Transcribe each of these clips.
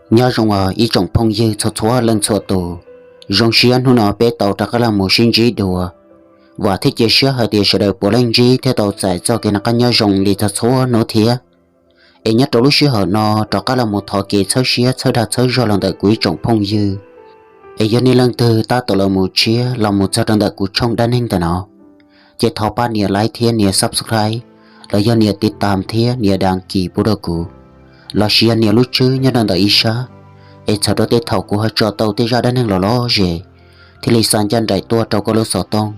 Nyob zoo os ib tsoom phooj ywg txhua txhua leej txhua tus. Zoo siab hnub no peb tau rov qab los mus sib ntsib dua. Vam thiab cia siab hais tias sawv daws puav leej ntsib thiab tau txais txoj kev noj qab nyob zoo li txhua txhua hnub thiab. Es nyob rau lub sij hawm no rov qab los mus thov kev txhawb siab txhawb dag txhawb zog los ntawm kuv ib tsoom phooj ywg. Es yog nej leej twg tab tom los mus tshiab los mus txog rau ntawm kuv tshooj dab neeg ntawm no, ces thov pab nias like thiab nias subscribe, los yog nias tiv tam thiab nias das kis pub rau kuv, los sis yog nias lub tswb nyob rau ntawm ib sab, es txhawm rau tej thaum kuv ho tso tau tej zaj dab neeg los lom zem, thiaj li xa ncaj nraim tuaj rau koj lub xov tooj,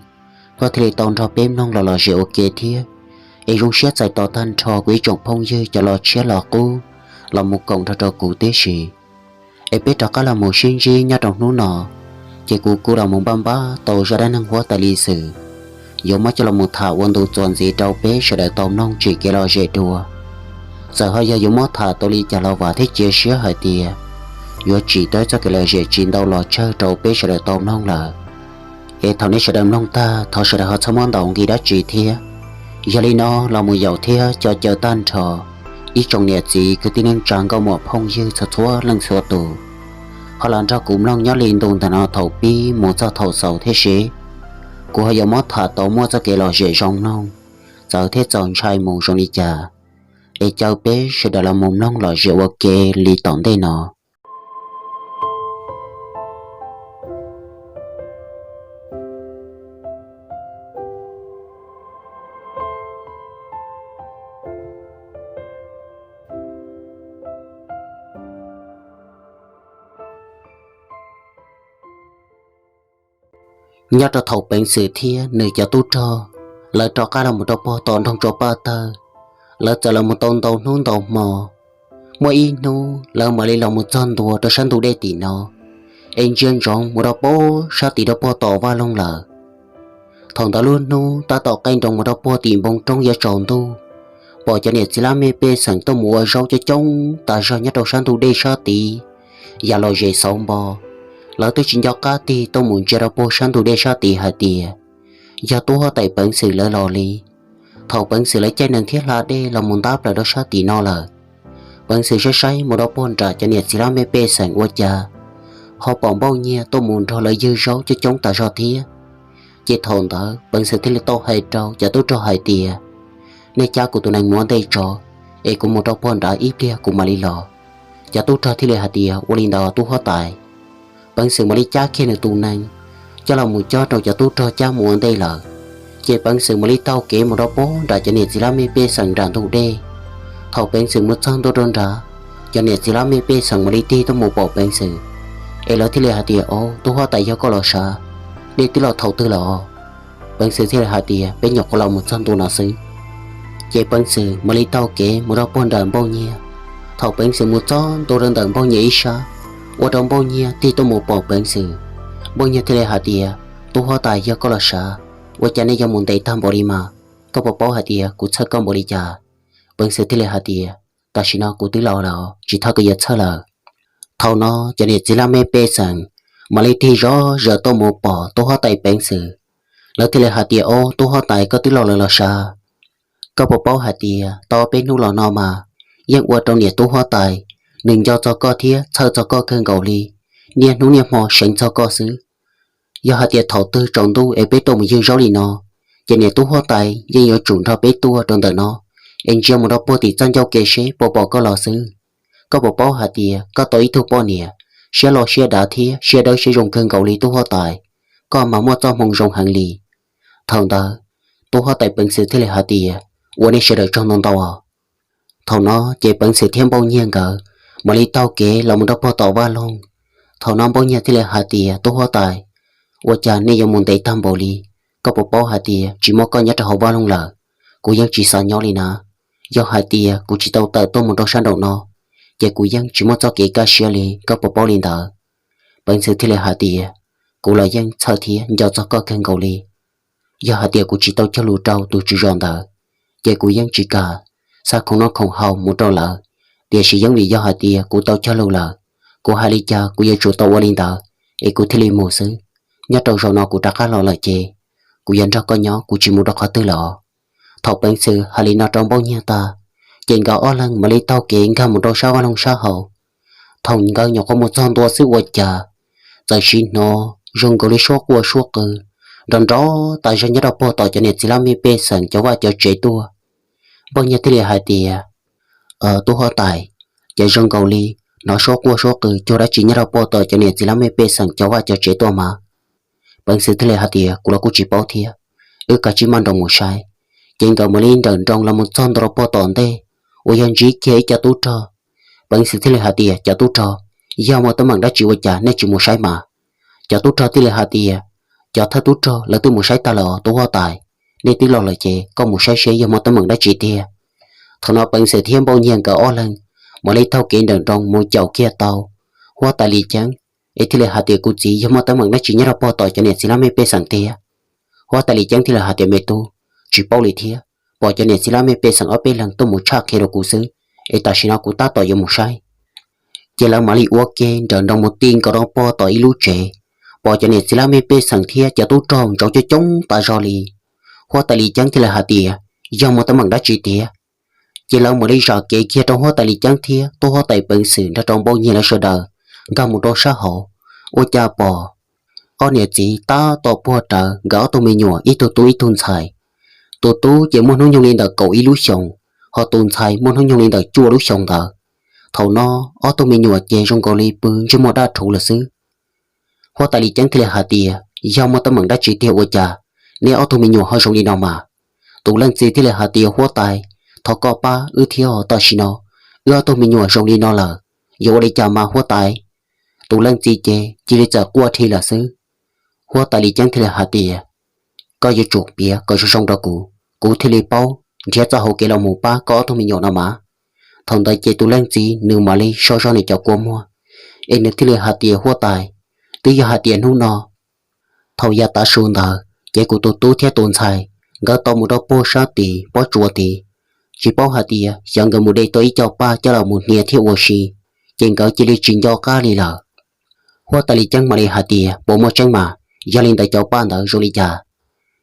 koj thiaj li tau nrog peb mloog los lom zem ua ke thiab. Es zoo siab txais tos tag nrho kuv ib tsoom phooj ywg cov los tshiab los qub los mus koom nrog rau kuv tib si. Es peb rov qab los mus sib ntsib nyob rau hnub no, ces kuv kuj los mus npaj npaj tau zaj dab neeg huab tais Lis Xwm, yuav muab coj los mus tham ua ntu txuas ntxiv rau peb sawv daws tau mloog tsim kev lom zem dua. Txawm ho yog yuav muab tham tau li cas los vam thiab cia siab hais tias yuav tsim tau txoj kev lom zem tsis ntau los tsawg rau peb sawv daws tau mloog lawm. Es thaum nej sawv daws mloog tag thov sawv daws ho txhob muab ntaus nqi dab tsi thiab. Yog li no los mus yaum thiab coj caw tag nrho ib tsoom niam txiv kwv tij neej tsa nkauj muam phooj ywg txhua txhua leej txhua tus, ho los nrog kuv mloog nyob li ntu ntawm no thaum pib mus txog thaum xaus thiab seb kuv ho yuav muab tham tau muaj txoj kev lom zem zoo mloog, txawv thiab txaus ntshai mus zoo li cas. Es caw peb sawv daws los mus mloog lom zem ua ke li tom ntej no. Nyob rau thaum Peev Xwm thiab nws cov tub rog, lawv rov qab los mus rau pog tom nroog Tsua Paj Tawg, lawv txawm los mus tau ntau hnub ntau hmo. Muaj ib hnub lawv mam li los mus txog ntua rau sab ntug dej tim no, es ntsia ntsoov mus rau pem sab tim rau pog tom vaj loog lawm. Thaum ntawd lub hnub tab tom qaij nroos mus rau pog tim npoo roob yuav tsaus ntuj, pom cov niam txiv laj mej pej xeem tuaj mus ua zaub coob coob tas zog nyob rau sab ntug dej sab tid, yam lom zem xauv npo. Lawv twb tsis nco qab tig tuaj mus ntsia rau pog sab ntug dej sab tid hais tias yog tub huab tais Peev Xwm lawv los li. Thaum Peev Xwm lawv caij nees thiab hla dej los mus ntab plaws rau sab tim no lawm, Peev Xwm saib saib mus rau pog nram cov niam txiv laj mej pej xeem ua cas ho pom Npauj Nyiag tuaj mus nrog lawv ywg zaub coob coob tas zog thiab. Ces thaum ntawd Peev Xwm thiaj li tau hais rau cov tub rog hais tias, nej cab kuv tus nees mus ua ntej tso, es kuv mus rau pog nrad ib pliag kuv mam li los. Cov tub rog thiaj li hais tias, ua li ntawd tub huab tais. Peev Xwm mam li cab kiag nws tus nees coj los mus cob rau cov tub rog cab mus ua ntej lawm. Ces Peev Xwm mam li taug kev mus rau pog nram cov niam txiv laj mej pej xeem nram ntug dej. Thaum Peev Xwm mus txog ntua rau nrad, cov niam txiv laj mej pej xeem mam li tig tuaj mus pom Peev Xwm, es lawv thiaj li hais tias, o, tub huab tais yog koj los sav, nej twb los thaum twg lawm? Peev Xwm thiaj li hais tias, peb nyuam qhuav los mus txog ntua no xwb. Ces Peev Xwm mam li taug kev mus rau pog nram Npauj Nyiag. Thaum Peev Xwm mus txog ntua rau ntawm Npauj Nyiag ib sab, ua rau Npauj Nyiag tig tuaj mus pom Peev Xwm. Npauj Nyiag thiaj li hais tias, tub huab tais yog koj los sav, ua cas nej yuav mus ntev tag npaum li mas? Koj puas paub hais tias kuv txhawj koj npaum li cas? Peev Xwm thiaj li hais tias, tam sim no kuv twb laus lawm, tsis thov koj yuav txhawj lawm. Thaum no cov niam txiv laj mej pej xeem mam li tig zov zaws tuaj mus pom tub huab tais Peev Xwm. Lawv thiaj li hais tias, o, tub huab tais koj twb laus lawm los sav? Koj puas paub hais tias tau peb hnub los no mas yeej ua rau niam tub huab tais nws nco txog koj thiab txhawj txog koj kawg nkaus li, niaj hnub niaj hmo seev txog koj xwb. Yog hais tias thaum twg tsaus ntuj es peb tuaj mus ywg zaub li no, ces niam tub huab tais yeej yuav tsum nrog peb tuaj rau ntawm no, es ntsia mus rau puag tim txoj ncauj ke seb puas pom koj los xwb. Koj puas paub hais tias koj tau ib tug poj niam siab loj siab dav thiab siab dawb siab zoo kawg nkaus li tub huab tais, koj mas muaj txoj hmoo zoo heev li. Thaum ntawd tub huab tais Peev Xwm thiaj li hais tias, ua nej sawv daws tsaug ntau ntau. Thaum no ces Peev Xwm thiab Npauj Nyiag nkawd mam li taug kev los mus rau puag tom vaj loog. Thaum no Npauj Nyiag thiaj li hais tias, tub huab tais, ua cas nej yuav mus ntev tag npaum li? Koj puas paub hais tias tsis muaj koj nyob rau hauv vaj loog lawm, kuv yeej tsis xav nyob li na. Yog hais tias kuv tsis tau tawm tuaj mus rau sab nraum no, ces kuv yeej tsis muaj txoj kev kaj siab li, koj puas paub li ntawd? Peev Xwm thiaj li hais tias, kuv los yeej txhawj thiab nco txog koj kawg nkaus li. Yog hais tias kuv tsis tau cog lus rau tus tswv zos ntawd, ces kuv yeej tsis kam xa khoom noj khoom haus mus rau lawv. Tiam sis yeej vim yog hais tias kuv tau cog lus lawm, kuv hais li cas kuv yuav tsum tau ua li ntawd, es kuv thiaj li mus xwb. Nyob rau zaum no kuv rov qab los lawm ces kuv yuav nrog koj nyob, kuv tsis mus rau qhov twg lawm os. Thaum Peev Xwm hais li no rau Npauj Nyiag tag, ces nkawd ob leeg mam li taug kev nkag mus rau sab vaj loog sab hauv. Thaum nkawd nyuam qhuav mus txog ntua xwb ua cas txawm sim hnov zoo nkaus li suab quaj suab qw nrov nrov tas zog nyob rau puag tom cov niam txiv laj mej pej xeem cov vaj cov tsev tuaj. Npauj Nyiag thiaj li hais tias, Tub huab tais, ces zoo nkaus li hnov suab quaj suab qw cuag dab tsi nyob rau puag tom cov niam txiv laj mej pej xeem cov vaj cov tsev tuaj mas? Peev xwm thiaj li hais tias, Kuv los kuj tsis paub thiab, wb kav tsij maj nroos mus saib. Ces nkawd mam li nrawm nroos los mus txog ntua rau puag tom ntej uas yog ntsib kiag ib co tub rog. Peev xwm thiaj li hais tias, Cov tub rog, yog muaj teeb meem dab tsi ua cas nej tsis mus saib mas? Cov tub rog thiaj li hais tias, Cov thawj tub rog lawv twb mus saib tag lawm os tub huab tais. Nej twb los lawm ces koj mus saib seb yog muaj teeb meem dab tsi tiag. Thaum no Peev xwm thiab Npauj Nyiag nkawd ob leeg mam li taug kev nrawm nroos mus caum kiag tau huab tais Lis Ceeb, es thiaj li hais tias, Kuv txiv, yog muaj teeb meem dab tsi nyob rau puag tom cov niam txiv laj mej pej xeem tiag? Huab tais Lis Ceeb thiaj li hais tias, Me tub, tsis paub li thiab, pom cov niam txiv laj mej pej xeem ob peb leeg tuaj mus tshaj qhia rau kuv xwb, es tam sim no kuv tab tom yuav mus saib. Ces lawv mam li ua ke nrawm nroos mus ti nkaus rau puag tom ib lub tsev, pom cov niam txiv laj mej pej xeem thiab cov tub rog ntsoov coob coob tas zog li. Huab tais Lis Ceeb thiaj li hais tias, Yog muaj teeb meem dab tsi tiag? Ces lawv mam li zam kev kiag rau huab tais Lis Ceeb thiab tub huab tais Peev xwm nrog rau Npauj Nyiag lawv sawv daws nkag mus rau sab hauv, ua cas pom ob niam txiv tab tom puag rawv nkawd ob tug me nyuam ib tug tub ib tug ntxhais. Tus tub ces muaj hnub nyoog li ntawm kaum ib lub xyoos, ho tus ntxhais muaj hnub nyoog li ntawm cuaj lub xyoos ntawd. Thaum no ob tug me nyuam ces zoo nkaus li pw ntsej muag daj rhuv lawm xwb. Huab tais Lis Ceeb thiaj li hais tias, Yog muaj teeb meem dab tsi tiag ua cas neb ob tug me nyuam ho zoo li no mas? Tus leej txiv thiaj li hais tias, Huab tais, thov koj pab wb thiab os, tam sim no wb ob tug me nyuam zoo li no lawm, yuav ua li cas mas huab tais? Tus leej txiv ces cia li txawm quaj dhi lawm xwb. Huab tais Lis Ceeb thiaj li hais tias, Koj yuav tsum piav kom zoo zoo rau kuv, kuv thiaj li paub nrhiav txoj hauv kev los mus pab koj ob tug me nyuam no mas. Thaum ntawd ces tus leej txiv nws mam li so zog nws cov kua muag, es nws thiaj li hais tias, Huab tais, twb yog hais tias hnub no thaum yav tav su ntawd ces kuv tus tub thiab tus ntxhais nkawd tau mus rau puag sab tid pob tsuas tid, tsis paub hais tias xyov nkawd mus de tau ib co paj coj los mus hnia thiab ua si, ces nkawd cia li tsis nco qab li lawm. Huab tais Lis Ceeb mam li hais tias, Puas muaj tseeb mas? Yog li ntawd cov paj ntawd zoo li cas?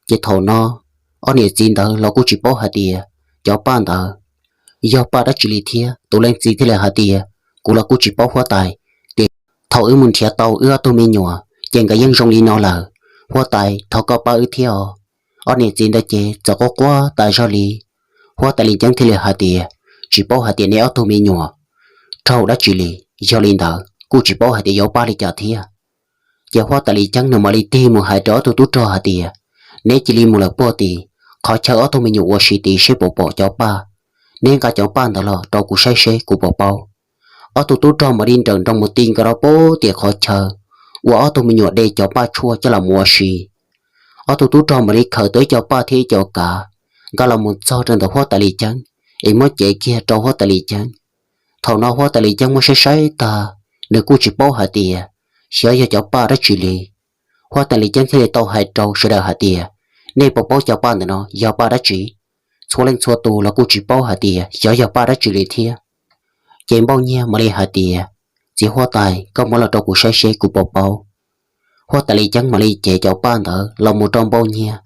Ces thaum no ob niam txiv ntawd los kuj tsis paub hais tias cov paj ntawd yog paj dab tsi li thiab. Tus leej txiv thiaj li hais tias, Kuv los kuj tsis paub huab tais, tiam sis thaum wb mus nrhiav tau wb ob tug me nyuam ces nkawd yeej zoo li no lawm. Huab tais, thov koj pab wb thiab os. Ob niam txiv ntawd ces txawm quaj quaj tas zog li. Huab tais Lis Ceeb thiaj li hais tias, Tsis paub hais tias neb ob tug me nyuam raug dab tsi li, yog li ntawd kuj tsis paub hais tias yuav pab li cas thiab. Ces huab tais Lis Ceeb nws mam li tig mus hais rau ob tug tub rog hais tias, Neb cia li mus lawm puag tid, qhov chaw ob tug me nyuam ua si tid seb puas pom cov paj. Neb nqa cov paj ntawd los rau kuv saib seb kuv puas paub. Ob tug tub rog mam li nrawm nroos mus ti nkaus rau puag tim qhov chaw uas ob tug me nyuam de cov paj tshuaj coj los mus ua si. Ob tug tub rog mam li khaws tau ib co paj thiab ib co kav, nkag los mus txog rau ntawm huab tais Lis Ceeb, es muab cev kiag rau huab tais Lis Ceeb. Thaum no huab tais Lis Ceeb muab saib saib tag, nws kuj tsis paub hais tias xyov yog cov paj dab tsi li. Huab tais Lis Ceeb thiaj li tau hais rau sawv daws hais tias, Nej puas paub cov paj ntawm no yog paj dab tsi? Txhua leej txhua tus los kuj tsis paub hais tias xyov yog paj dab tsi li thiab. Ces Npauj Nyiag mam li hais tias, Txiv huab tais, koj muab los rau kuv saib seb kuv puas paub. Huab tais Lis Ceeb mam li cev cov paj ntawd los mus rau Npauj Nyiag.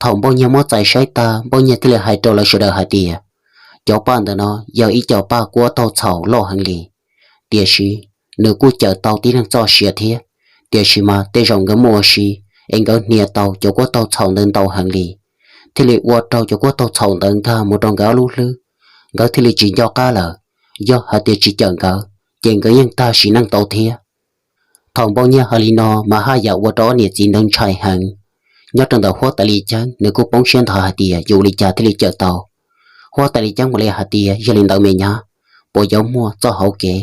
Thaum Npauj Nyiag muab txais saib tag, Npauj Nyiag thiaj li hais rau lawv sawv daws hais tias, Cov paj ntawm no yog ib co paj kuab taug txhaum loj heev li, tiam sis nws kuj cawm tau tib neeg txoj sia thiab. Tiam sis mas tej zaum nkawd muaj ua si es nkawd hnia tau cov kuab taug txhaum ntawd ntau heev li, thiaj li ua rau cov kuab taug txhaum ntawd nkag mus rau nkawd ob lub hlwb, nkawd thiaj li tsis nco qab lawm. Yog hais tias tsis cawm nkawd, ces nkawd yeej tag sim neej tau thiab. Thaum Npauj Nyiag hais li no mas haj yam ua rau ob niam txiv ntawd ntshai heev. Nyob rau ntawm huab tais Lis Ceeb nws kuj poob siab nthav hais tias yuav ua li cas thiaj li cawm tau. Huab tais Lis Ceeb mam li hais tias, Yog li ntawd me nyab, puas yuav muaj txoj hauv kev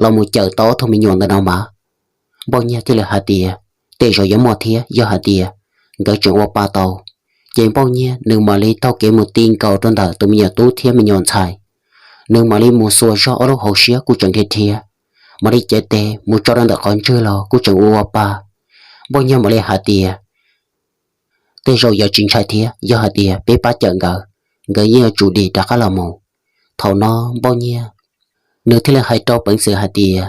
los mus cawm tau ob tug me nyuam ntawm no mas? Npauj Nyiag thiaj li hais tias, Tej zaum yuav muaj thiab, yog hais tias nkawd tseem ua pa tau. Ces Npauj Nyiag nws mam li taug kev mus ti nkaus rau ntawm tus me nyuam tub thiab me nyuam ntxhais. Nws mam li mus xuas zog ob lub hauv siab kuj tseem dhia dhia, mam li cev tes mus tso rau ntawm qhov ntswg los kuj tseem ua ua pa. Npauj Nyiag mam li hais tias, Tej zaum yuav tsis ntshai thiab, yog hais tias peb pab cawm nkawd, nkawd yeej yuav tsum dim rov qab los mus. Thaum no Npauj Nyiag nws thiaj li hais rau peev xwm hais tias,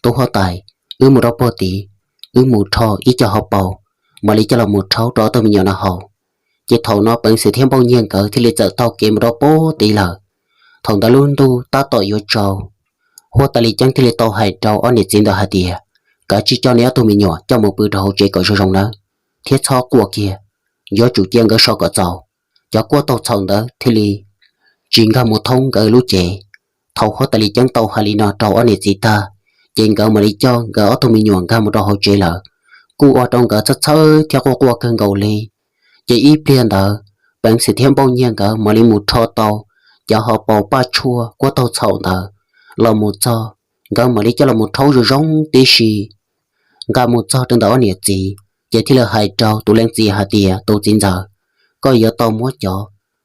Tub huab tais, wb mus rau puag tid, wb mus rho ib co hauv paus, mam li coj los mus rhaub rau ob tug me nyuam no haus. Ces thaum no peev xwm thiab Npauj Nyiag nkawd thiaj li txawm taug kev mus rau puag tid lawm. Thaum ntawd lub ntuj tab tom yuav tsaus, Huab tais Li Ceeb thiaj li tau hais rau ob niam txiv ntawd hais tias, kav tsij coj neb ob tug me nyuam coj mus pw rau hauv tsev kom zoo zoo nawb, thiab txhob quaj kiag, yuav tsum cia nkawd so kom txaus. Cov quaj taug txhaum ntawd thiaj li tsis nkag mus thoob nkawd lub cev. Thaum huab tais Li Ceeb tau hais li no rau ob niam txiv tag, ces nkawd mam li coj nkawd ob tug me nyuam nkag mus rau hauv tsev lawm. Kuj ua rau nkawd txhawj txhawj thiab quaj quaj kawg nkaus li. Ces ib pliag ntawd, Peev Xwm thiab Npauj Nyiag nkawd mam li mus rho tau cov hauv paus paj tshuaj quaj taug txhaum ntawd los mus txog, nkawd mam li coj los mus rhaub zoo zoo tib si. Nqa mus txog rau ntawm ob niam txiv, ces thiaj li hais rau tus leej txiv hais tias, tus txiv ntxawm, koj yuav tau muab cov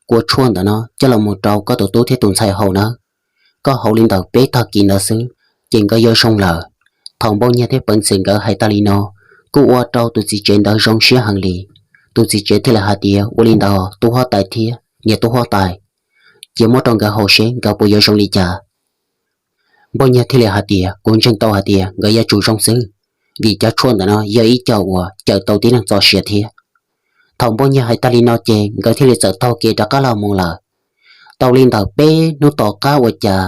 kua tshuaj ntawm no coj los mus rau koj tus tub thiab tus ntxhais haus nawb. Koj haus li ntawm peb tag kis ntawd xwb, ces nkawd yuav zoo lawm. Thaum Npauj Nyiag thiab Peev Xwm nkawd hais tag li no, kuj ua rau tus txiv tsev ntawd zoo siab heev li. Tus txiv tsev thiaj li hais tias, ua li ntawd tub huab tais thiab niam tub huab tais, cia muab rau nkawd haus seb nkawd puas yuav zoo li cas. Npauj Nyiag thiaj li hais tias, kuv ntseeg tau hais tias nkawd yuav tsum zoo xwb, vim cov tshuaj ntawm no yog ib co uas cawm tau tib neeg txoj sia thiab. Thaum Npauj Nyiag hais tag li no ces nkawd thiaj li txawm taug kev rov qab los mus lawm. Tau li ntawm peb hnub tom qab ua cas,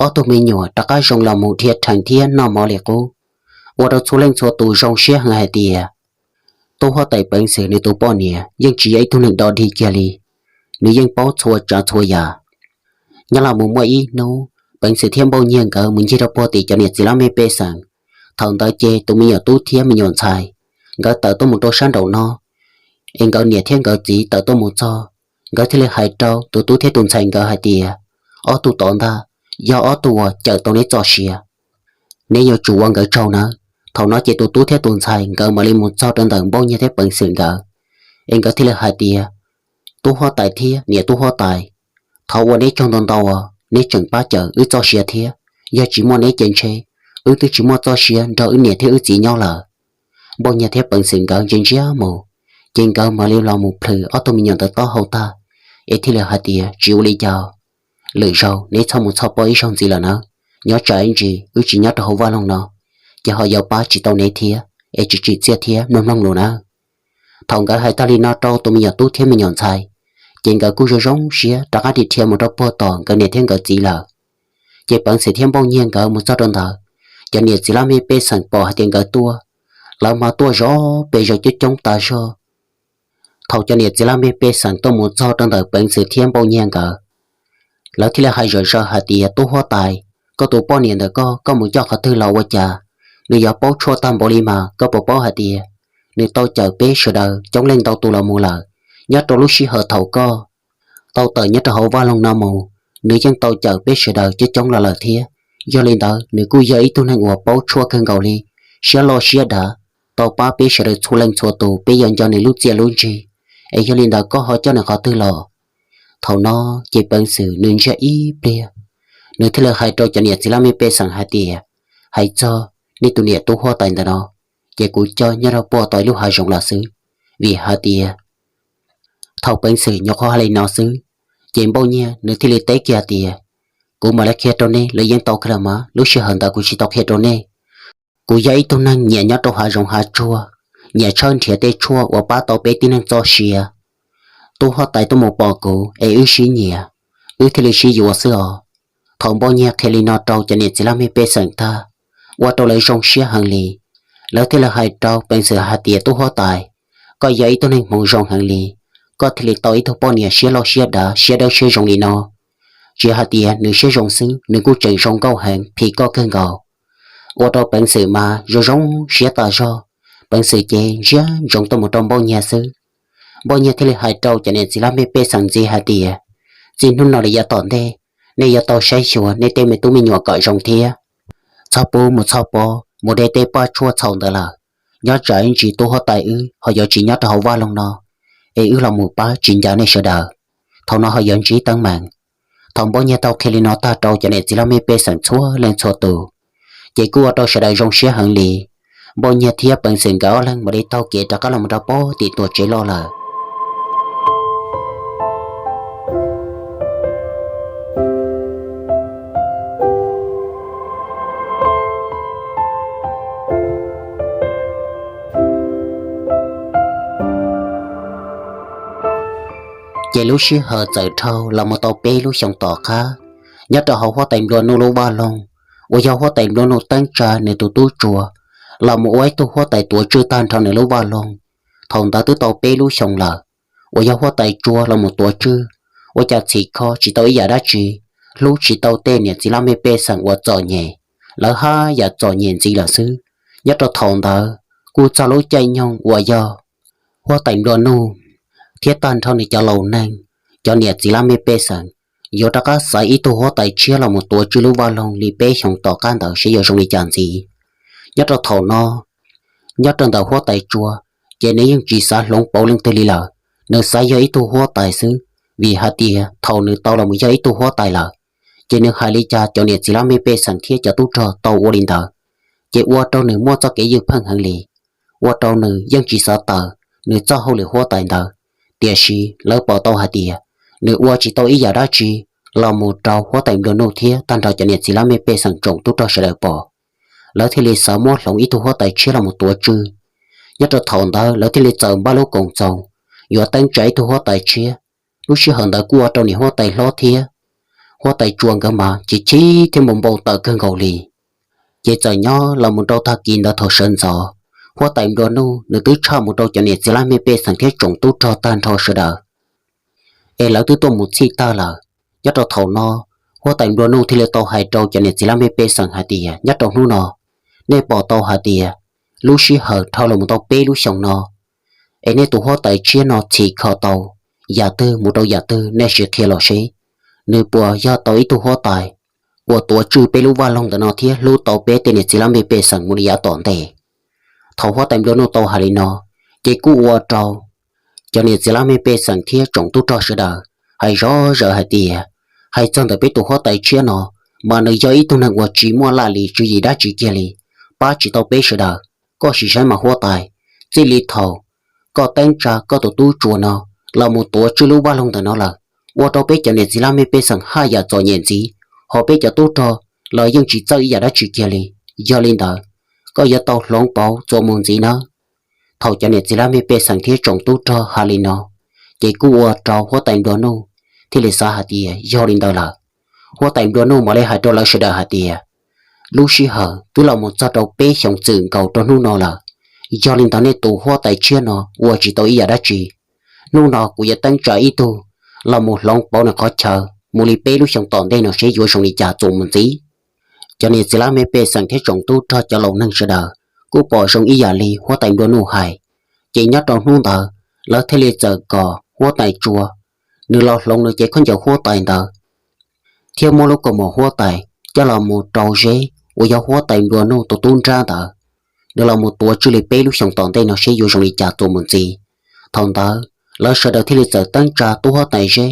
ob tug me nyuam rov qab zoo los mus dhia rhees thiab noj mov li qub, ua rau txhua leej txhua tus zoo siab heev hais tias, tub huab tais Peev Xwm nws tus poj niam yeej tsis yog ib tug neeg dog dig kiag li, nws yeej paub txhua tsav txhua yam. Nyob los mus muaj ib hnub, Peev Xwm thiab Npauj Nyiag nkawd mus ncig rau puag tim cov niam txiv laj mej pej xeem. Thaum ntawd ces tus me nyuam tub thiab me nyuam ntxhais, nkawd tawm tuaj mus rau sab nraum no, es nkawd niam thiab nkawd txiv tawm tuaj mus txog, nkawd thiaj li hais rau tus tub thiab tus ntxhais nkawd hais tias, ob tug tod ntag, yog ob tug uas cawm tau neb txoj sia, neb yuav tsum ua nkawd tsaug nawb. Thaum no ces tus tub thiab tus ntxhais nkawd mam li mus txog rau ntawm Npauj Nyiag thiab Peev Xwm nkawd, es nkawd thiaj li hais tias, tub huab tais thiab niam tub huab tais, thov ua neb tsaug ntau ntau, neb tseem pab cawm wb txoj sia thiab. Yog tsis muaj neb ces ntshe wb twb tsis muaj txoj sia nrog wb niam thiab wb txiv nyob lawm. Npauj Nyiag thiab Peev Xwm nkawd ntsia ntsia mus, ces nkawd mam li los mus plhws ob tug me nyuam ntawd taub hau tag, es thiaj li hais tias, tsis ua li cas, lwm zaug neb txhob mus txhoj pob ib zaug ntxiv lawm nawb. Nyob tsam ib ntsis wb tsis nyob rau hauv vaj loog no, ces ho yuav pab tsis tau neb thiab, es tsis tsim txiaj thiab mloog mloog lus nawb. Thaum nkawd hais tag li no rau tus me nyuam tub thiab me nyuam ntxhais, ces nkawd kuj zoo zoo siab rov qab dhia mus rau puag tom nkawd niam thiab nkawd txiv lawm. Ces Peev Xwm thiab Npauj Nyiag nkawd mus txog rau ntawd, cov niam txiv laj mej pej xeem pom hais tias nkawd tuaj, lawv mas tuaj zov pes zov coob coob tas zog. Thaum cov niam txiv laj mej pej xeem tuaj mus txog rau ntawm Peev Xwm thiab Npauj Nyiag nkawd, lawv thiaj li hais zom zaws hais tias, tub huab tais, koj tus poj niam ntawm koj, koj mus coj qhov twg los ua cas nws yuav paub tshuaj tag npaum li mas? Koj puas paub hais tias nws tau cawm peb sawv daws coob leej ntau tus los mus lawm? Nyob rau lub sij hawm thaum koj tau tawm nyob rau hauv vaj loog no mus, nws yeej tau cawm peb sawv daws coob coob los lawm thiab. Yog li ntawd nws kuj yog ib tug neeg uas paub tshuaj kawg nkaus li, siab loj siab dav, tau pab peb sawv daws txhua leej txhua tus, peb yuav nco nws lub txiaj lub ntsig. Es yog li ntawd koj ho coj nws qhov twg los? Thaum no ces Peev Xwm nws ntsiag ib pliag, nws thiaj li hais rau cov niam txiv laj mej pej xeem hais tias, hais txog nej tus niam tub huab tais ntawm no, ces kuv coj nyob rau puag tom ib lub hav zoov los xwb. Vim hais tias thaum Peev Xwm nyuam qhuav hais li no xwb, ces Npauj Nyiag nws thiaj li teb kiag tias, kuv mam li qhia rau nej, lawv yeej tau kiag lawm mas, lub sij hawm ntawd kuv tsis tau qhia rau nej. Kuv yog ib tug neeg nyiam nyob rau hav zoov hav tsuag, nyiam tshawb nrhiav tej tshuaj uas pab tau peb tib neeg txoj sia. Tub huab tais tuaj mus pom kuv es wb sib nyiam, wb thiaj li sib yuav xwb os. Thaum Npauj Nyiag qhia li no rau cov niam txiv laj mej pej xeem tag, ua rau lawv zoo siab heev li. Lawv thiaj li hais rau Peev Xwm hais tias, tub huab tais, koj yog ib tug neeg hmoov zoo heev li, koj thiaj li tau ib tug poj niam siab loj siab dav, siab dawb siab zoo li no. Tsis hais tias nws siab zoo xwb, nws kuj tseem zoo nkauj heev, phim koj kawg nkaus. Ua rau Peev Xwm mas zoo zoo siab tas zog. Peev Xwm ces ntsia ntsoov tuaj mus rau Npauj Nyiag xwb. Npauj Nyiag thiaj li hais rau cov niam txiv laj mej pej xeem ntxiv hais tias, txij hnub no li yav tom ntej, nej yuav tau saib xyuas nej tej me tub me nyuam kom zoo thiab. Txhob pub mus txhoj pob mus de tej paj tshuaj txhaum ntawd lawm. Nyob tsam ib ntsis tub huab tais wb ho yuav tsis nyob rau hauv vaj loog no, es wb los mus pab tsis ncav nej sawv daws. Thaum no ho yuav ntsib teeb meem. Thaum Npauj Nyiag tau qhia li no tag rau cov niam txiv laj mej pej xeem txhua leej txhua tus, ces kuj ua rau sawv daws zoo siab heev li. Npauj Nyiag thiab Peev Xwm nkawd ob leeg mam li taug kev rov qab los mus rau puag tim tuam tsev loj lawm. Ces lub sij hawm txawm dhau los mus tau peb lub xyoos tom qab, nyob rau hauv huab tais nplua nuj lub vaj loog, uas yog huab tais nplua nuj teeb tsa nws tus tub tsua los mus ua ib tug huab tais tuav tswj tag nrho nws lub vaj loog. Thaum ntawd twb tau peb lub xyoos lawm, uas yog huab tais tsua los mus tuav tswj, ua cas txhim kho tsis tau ib yam dab tsi, hlub tsis tau tej niam txiv laj mej pej xeem uas txom nyem, lawv haj yam txom nyem ntxiv lawm xwb. Nyob rau thaum ntawd kuj txog lub caij nyoog uas yog huab tais nplua nuj thiab tag nrho nws cov laus neeg, cov niam txiv laj mej pej xeem yuav rov qab xaiv ib tug huab tais tshiab los mus tuav tswj lub vaj loog li peb xyoos tom qab ntawd seb yuav zoo li cas ntxiv. Nyob rau thaum no, nyob rau ntawm huab tais tsua, ces nws yeej tsis xav hloov pauv leej twg li lawm, nws xav yog ib tug huab tais xwb, vim hais tias thaum nws tau los mus yog ib tug huab tais lawm, ces nws hais li cas cov niam txiv laj mej pej xeem thiab cov tub rog tau ua li ntawd, ces ua rau nws muaj txoj kev ywj pheej heev li, ua rau nws yeej tsis xav tawm nws txoj hauj lwm huab tais ntawd. Tiam sis lawv pom tau hais tias nws ua tsis tau ib yam dab tsi los mus rau huab tais nplua nuj thiab tag nrho cov niam txiv laj mej pej xeem tsoom tub rog sawv daws pom, lawv thiaj li xav muab hloov ib tug huab tais tshiab los mus tuav tswj. Nyob rau thaum ntawd lawv thiaj li txawm npaj lub koom txoos yuav teeb tsa ib tug huab tais tshiab. Lub sij hawm ntawd kuj ua rau niam huab tais hlob thiab huab tais tsua nkawd mas chim chim thiab npau npau taws kawg nkaus li. Ces txawm nyob los mus rau tag kis ntawd thaum sawv ntxov, huab tais nplua nuj nws twb tshaj mus rau cov niam txiv laj mej pej xeem thiab tsoom tub rog tag nrho sawv daws, es lawv twb tuaj mus txhij tag lawm. Nyob rau thaum no, huab tais nplua nuj thiaj li tau hais rau cov niam txiv laj mej pej xeem hais tias nyob rau hnub no, nej pom tau hais tias lub sij hawm dhau los mus tau peb lub xyoos no, es nej tus huab tais tshiab no txhim kho tau yam twg mus rau yam twg, nej sim qhia los seb nws puas yog tau ib tug huab tais uas tuav tswj peb lub vaj loog ntawm no thiab hlub tau peb tej niam txiv laj mej pej xeem mus li yav tom ntej. Thaum huab tais nplua nuj tau hais li no, ces kuj ua rau cov niam txiv laj mej pej xeem thiab tsoom tub rog sawv daws hais zov zaws hais tias, hais txog ntawm peb tus huab tais tshiab no, mas nws yog ib tug neeg uas tsis muaj laj lim tswv yim dab tsi kiag li, pab tsis tau peb sawv daws. Koj sim saib mas huab tais, txij li thaum koj teeb tsa koj tus tub tsua no los mus tuav tswj lub vaj loog ntawm no lawm, ua rau peb cov niam txiv laj mej pej xeem haj yam txom nyem ntxiv, ho peb cov tub rog los yeej tsis txawj ib yam dab tsi kiag li. Yog li ntawd, koj yuav tau hloov pauv txuas mus ntxiv nawb. Thaum cov niam txiv laj mej pej xeem thiab tsoom tub rog hais li no, ces kuj ua rau huab tais nplua nuj thiaj li xav hais tias yog li ntawd lawm. Huab tais nplua nuj mam li hais rau lawv sawv daws hais tias, lub sij hawm twb los mus txog rau peb xyoos txwm nkaus rau hnub no lawm, yog li ntawd nej tus huab tais tshiab no ua tsis tau ib yam dab tsi. Hnub no kuv yuav teeb tsa ib tug los mus hloov pauv nws qhov chaw mus li peb lub xyoos tom ntej no seb yuav zoo li cas txuas mus ntxiv. Cov niam txiv laj mej pej xeem thiab tsoom tub rog cov laus neeg sawv daws kuj pom zoo ib yam li huab tais nplua nuj hais, ces nyob rau hnub ntawd lawv thiaj li txawm kom huab tais tsua nws los hloov nws cev khaub ncaws huab tais ntawd, thiab muab lub kaus mom huab tais coj los mus rau Zeb uas yog huab tais nplua nuj tus tub nrab ntawd, nws los mus tuav tswj li peb lub xyoos tom ntej no seb yuav zoo li cas txuas mus ntxiv. Thaum ntawd lawv sawv daws thiaj li txawm teeb tsa tub huab tais Zeb